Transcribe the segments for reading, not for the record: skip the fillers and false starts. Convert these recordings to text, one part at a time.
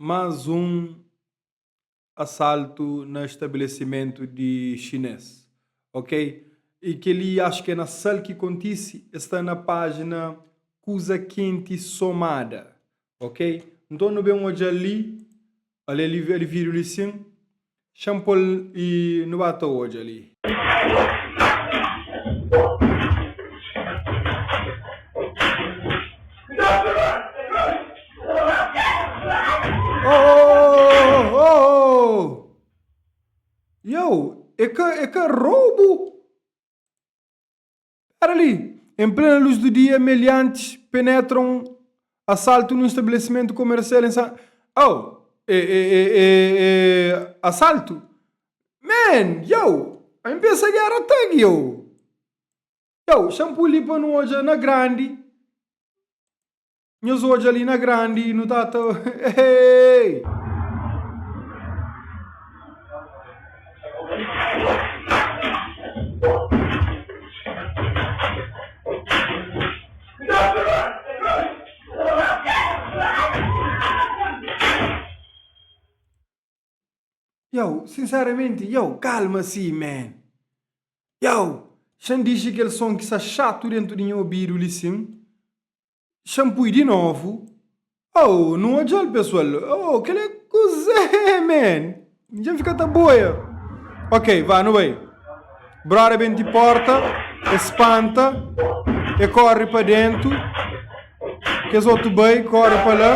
Más un asaltu na estabelesimentu di xinês, ok? I kel-li acho ki é na Sal ki kontise, es sta na pájina Kuza Kenti Somada, ok? Nton nu ben odja-l li, ale li ali vídiu li sin, xa-m pô-l i nu ba ta odja li. Oh, oh, oh. Yo, é ka, é ka roubo. Pera ali. Em plena luz do dia, meliantes penetram assalto num estabelecimento comercial em San... Oh, é, é, é, é, é assalto? Man, yo, a pensa que era tag, yo. Yo, shampoo li pa nu odja na grandi. Nhos odja li na grandi, nu ta ta. Hey! Yow, sinceramente, yow, calma si, man. Yow, xa-m dixi kel son ki sta xatu dentu di nha obidu li sin. Xa-m pui di novu. Oh, nu odja-l, pesoal. Oh, kel é kuzê, man? Dja-m fika ta boia. Ok, vá, nu bai. Brother ben ti porta, e spanta, e korre pa dentu. Kes otu bai, korre pa la.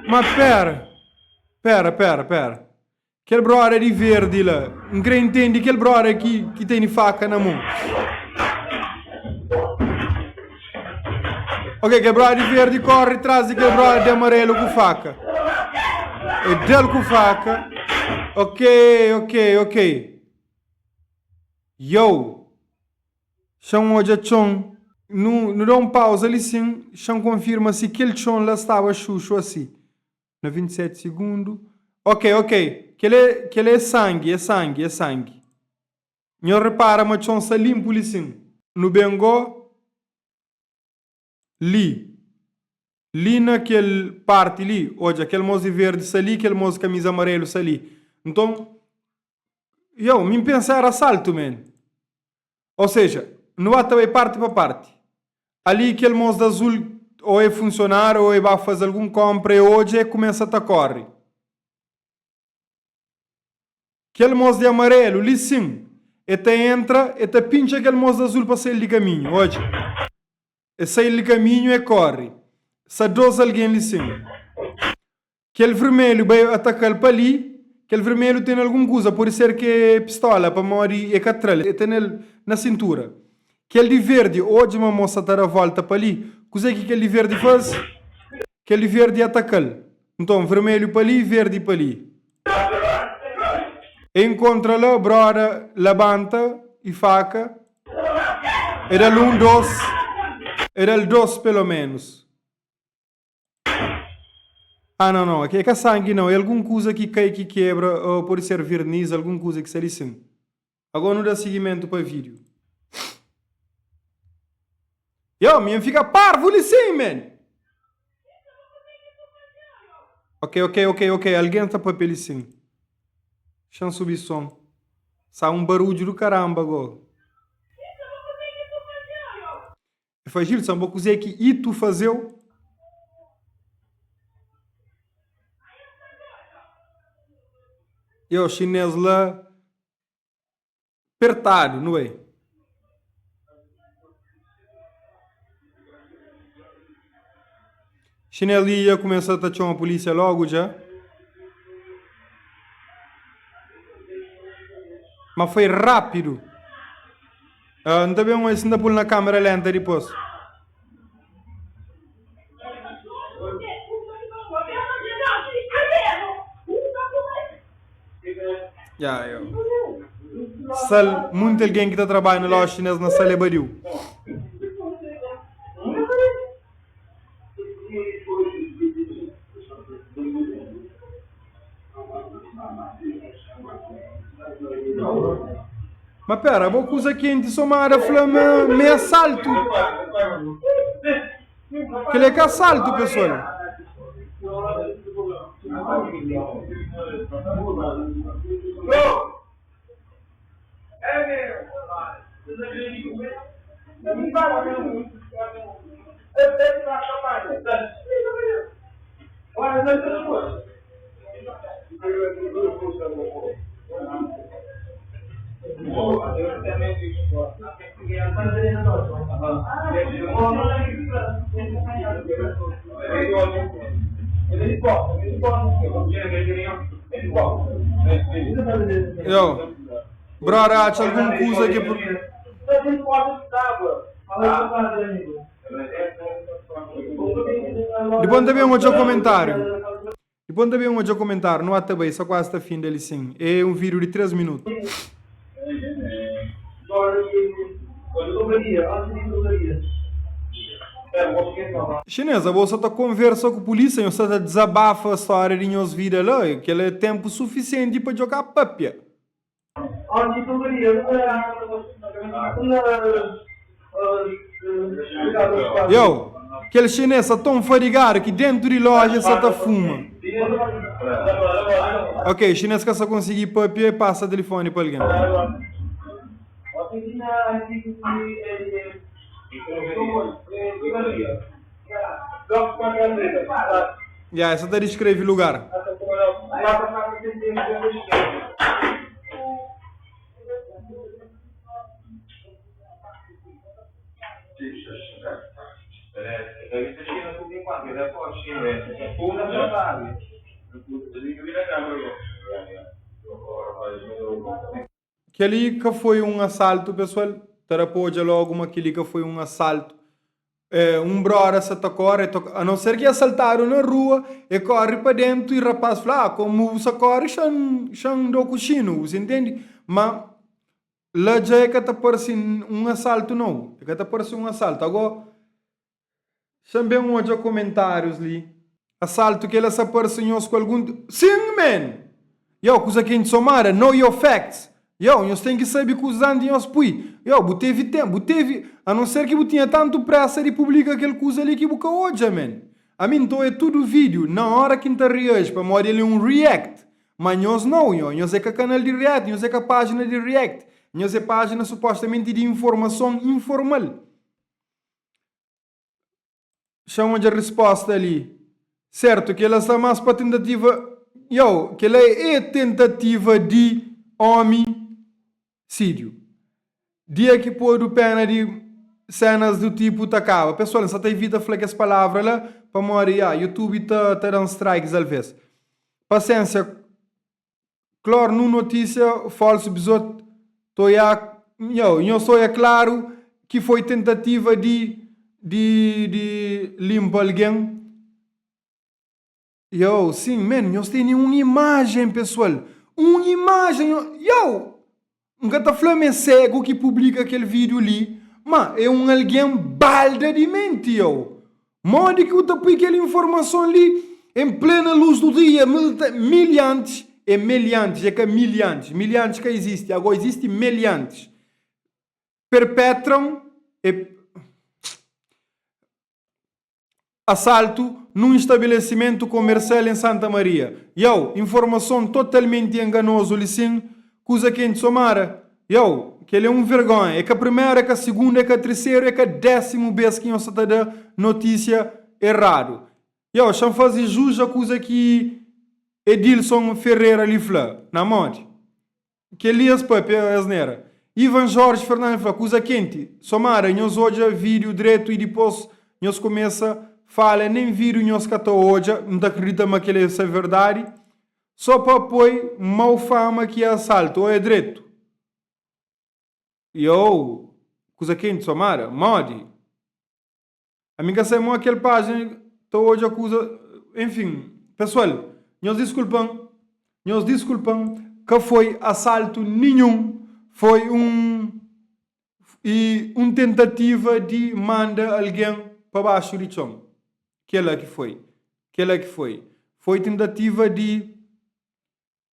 Ma pera, pera, pera, pera. Kel brother di verdi la, N kre intendi kel brother ki, ki teni faka na mon. Ok, kel brother di verdi korri tras di kel brother di amarelu ku faka. E da-l ku faka. Ok, ok, ok. Yo! Xa-m odja txon. Nu, nu da un pauza li sin, xa-m konfirma si kel txon la staba xuxu asi. Na 27 sigundu. Ok, ok. Kel é, kel é sangi, é sangi, é sangi. Nho repara ma txon sta linpu li sin. Nu ben go li. Li na kel parti li, odja, kel mos di verdi sta li, kel mos di kamiza amarelu sta li. Nton, yo, mi N pensa era asaltu, man. Ou seja, nu ba ta bai parti pa parti. Ali kel mos di azul ou é funsionáriu ou é ba faze algun konpra e odja e kumesa ta kóre. Kel mos di amarelu li sin, e ta entra e ta pintxa kel mos di azul pa sai-l di kaminhu. Odja, e sai-l di kaminhu e kóre. Sta dos algen li sin. Kel vermelhu bai ataka-l pa li, kel vermelhu tene algun kuza, pode ser ki é pistola, pamodi e ka tra-l, e tene-l na sintura. Kel di verdi odja ma mos sa ta da volta pa li, kuze ki kel di verdi faze? Kel di verdi ataka-l. Nton, vermelhu pa li, verdi pa li. E inkontra la, broda labanta i faka, e da-l un, dos, e da-l dos pelomenus. Ah, não, não, é ka sangi não, é algun kuza ki kai ki kebra, ou pode ser verniz, algun kuza ki sta li sim. Agora nu da sigimentu pa vídeo. Yo, mi N fika parvu li sim, man! Ok, ok, ok, ok, algen sta papia li sim. Xa-m subi som. Sa un barudju du karamba go. E fla, Gilson, bo kuzê ki itu fazeu? Yo, xinês la pertadu, nu bai. Xinês li dja kumesa ta txoma pulísia logu dja. Ma foi rápidu. Uh, N ta ben oja si N ta pul na kamera lenta dipôs. Ya, yo. Sal, munti algen ki ta trabadja na loja xinês na sal é badiu. Ma pera, bo kuza kenti somada fla ma me assalto. Kel é ka asaltu, pesoal. Yo, brother atxa algun kuza ki pur. Dipôs N ta ben odja komentáriu. Dipôs N ta ben odja komentáriu. Nu ata bai, sta kuazi ta finda li sin. É un vídiu di 3 minutu. Xinês, abo sa ta konversa ku pulísia, nhos sa ta dizabafa stória di nhos vida la, kel-la é ténpu sufisienti pa djoga pâpia. Yo, kel xinês sa ton fadigadu ki dentu di loja sa ta fuma. Ok, xinês ka sa konsigi papia e pasa telefoni pa algen. Ya, e sa ta diskreve lugar. Kel-li ka foi un asaltu, pesoal. Ta da pa odja lógu ma kel-li ka foi un asaltu. É, un bróda sa ta kóre, e ta, anonser ki asaltadu na rua, e kóre pa déntu i rapás fla, Ah, komu bu sa kóre, xa-m, xa-m da-u ku xinu, bu sa intende? Má, la dja e ka ta parse un asaltu nau, e ka ta parse un asaltu. Agó, Xa-m ben odja komentárius li. Asaltu kel-la sa parse nhos ku algun. Sin, man! Yow, kuza kenti somada, know your facts! Yow, nhos ten ki sabe kuzas anti nhos pui. Yow, bu tevi tenpu, bu tevi, a non ser ki bu tinha tantu presa di publika kel kuza li ki bu ka odja, man. Ami N ta oia tudu vídiu na ora ki N ta reaji, pamodi el é un react. Ma nhos nau, nho, nhos é ka kanal di react, nhos é ka pájina di react. Nhos é pájina supostamenti di informason informal. Xa-m odja risposta li. Sertu, kel-la sta más pa tentativa. Yow, kel-la é tentativa di omisídiu. Dia ki podu pena di senas du tipu ta kaba. Pesoal, N sa ta ivita fla kes palavra la pamodi ya, YouTube ta ta da-m strikes alvês. Pasiénsia. Klor nun notísia falsu bzot ta oiá nho nhos ta oia klaru ki foi tentativa di di di limpa algen yo sin men nhos tene un imajen pesoal un imajen yo N ka ta fla ma é segu ki publika kel vídiu li, má é un algen balda di menti. Yow! Modi ki bu ta pui kel informason li en plena lus du dia? Miliantis é meliantis, é ka miliantis. Miliantis ka izisti, agó izisti meliantis. Perpetram é. Assalto num estabelecimento comercial em Santa Maria. Yow, informason totalmenti enganoso li sim, kuza kenti Somara. Yow, kel é um vergonha. É ka primeru, é ka segundu, é ka terceru, é ka décimu bes ki nhos sa ta da notícia erradu. Yow, xa-m faze jus a kuza ki Edilson Ferreira li fla. Na modi? Kel-li es papia asnera. Ivan Jorge Fernandes fla, Kuza kenti. Somada, nhos odja vídiu dretu i dipôs nhos kumesa fala nen vídiu nhos ka ta odja, N ta kridita ma kel-li é sa verdadi. Só pa poi mau fama ki é asaltu. Ô é dretu? Yow, kuza kenti Somada. Modi? Ami ka sai mo kel página ta odja kuza enfin pessoal nhos disculpan nhos disculpan ka foi assalto nenhum foi um e um tentativa di manda alguém pa baxu di txon kela ki foi kela ki foi foi tentativa di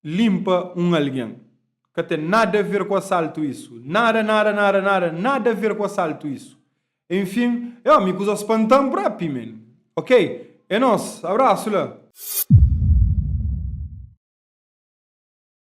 limpa un algen. Ka ten nada a ver ku asaltu isu. Nada, nada, nada, nada, nada a ver ku asaltu isu. Enfin, eh mi kuza spantan propi men. Ok, é nos, abrasu la.